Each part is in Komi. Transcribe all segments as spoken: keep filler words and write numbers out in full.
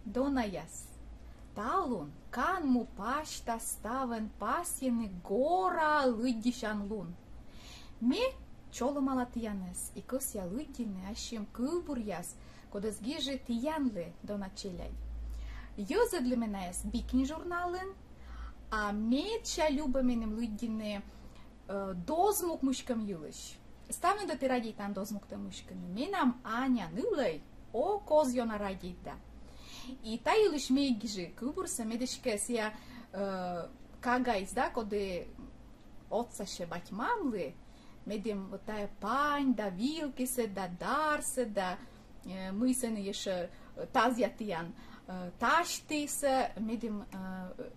Донаяс, талун канму пасьтас ставӧн пасйӧны гора лыддьысян лун. Ме чолӧмала тіянӧс и кӧсъя лыддьыны ассьым кывбуръяс, кодӧс гижи тіянлы, дона челядь. Йӧзӧдлі ме найӧс «Би кинь» журналын, а медся любӧ меным лыддьыны э, дозмук мыськӧм йылысь. Ставныд ті радейтанныд дозмуктӧ мыськыны. Менам Аня нылӧй ок оз ёна радейт да. И та йылысь ме гижи кывбурсӧ, медым эськӧ сійӧ, э, кагаыс да, коді отсасьӧ бать-мамлы, медым вот тайӧ пань да вилкисӧ да дарсӧ да, э, мый сэні ещӧ, э, тазъя тіян, э, тасьтісӧ, медым, э, э,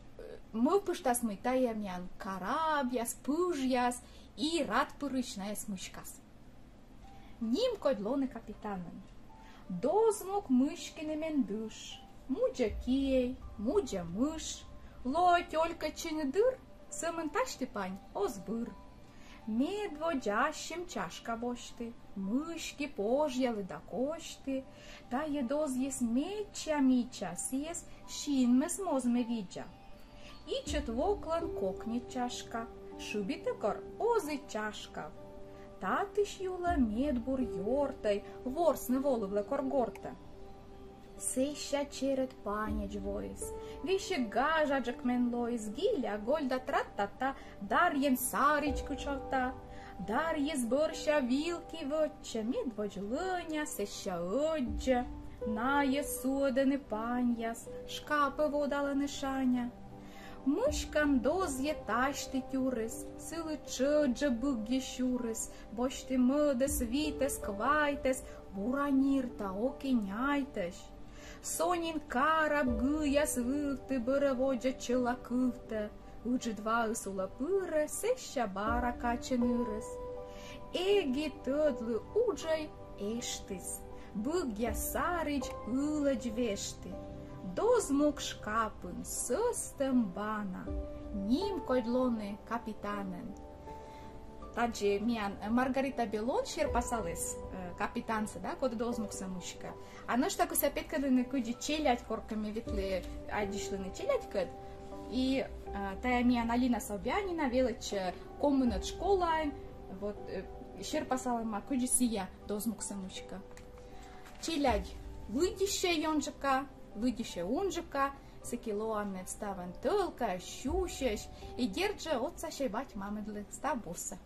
мӧвпыштас, мый тайӧ миян карабъяс, пыжъяс и радпырысь найӧс мыськас. Нимкодь лоны капитанӧн. Дозмук мыськыны мен дыш. Мудзӧ киӧй, мудзӧ мыш. Лоӧ тёлькӧдчыны дыр, сӧмын тасьті пань оз быр. Медводз ассьым чашка босьті, мыськи, пожъялі да косьті. Тайӧ дозйыс медся мича, сійӧс синмӧс моз ме видза. Ичӧт воклӧн кокньыд чашка, шыбитӧ кор, оз и чашкав. Татысь юлӧ медбур ёртӧй, ворсны волывлӧ кор гортӧ. Сэсся черед паньӧдз воис, весиг гажаджык мен лоис, гиля-голь да тра-та-та, дарйӧн саридз кытшовта. Дарйыс бӧрся вилки вӧтчӧ, медводз лӧня, сэсся ӧддзӧ. Найӧс суӧдӧны паньяс, шкапӧ водалӧны шаня. Мыськан дозйӧ тасьті тюрис, сылы тшӧтш жӧ быгйыс сюрис, босьті мӧдӧс, витӧс, квайтӧс, бура нирта, ок и няйтӧсь. Со нин караб гыяс вывті, бӧрӧ водзӧ чӧла кывтӧ. Ыджыд ваыс улӧ пырӧ, сэсся бара качӧ нырыс. Эг и тӧдлы, уджӧй эштіс. Быгъя саридз ылӧдз вешті. Дозмук шкапын сӧстӧм бана. Нимкодь лоны капитанӧн. Тадзи миян Маргарита Белон серпасаліс, э, капитансӧ, да, коді дозмуксӧ мыськӧ. А нӧшта кӧсъя петкӧдлыны, кыдзи челядь, коркӧ ме ветлі аддзысьлыны челядькӧд. И, э, тайӧ миян Алина Собянина велӧдчӧ комынӧд школаын, вот, э, серпасалӧма, кыдзи сійӧ дозмуксӧ мыськӧ. Челядь лыддьысьӧ ёнджыка, лыддьысьӧ унджыка, сэки лоанныд ставӧн тӧлка, сюсьӧсь, и дерт жӧ, отсасьӧй бать-мамыдлы. Став бурсӧ.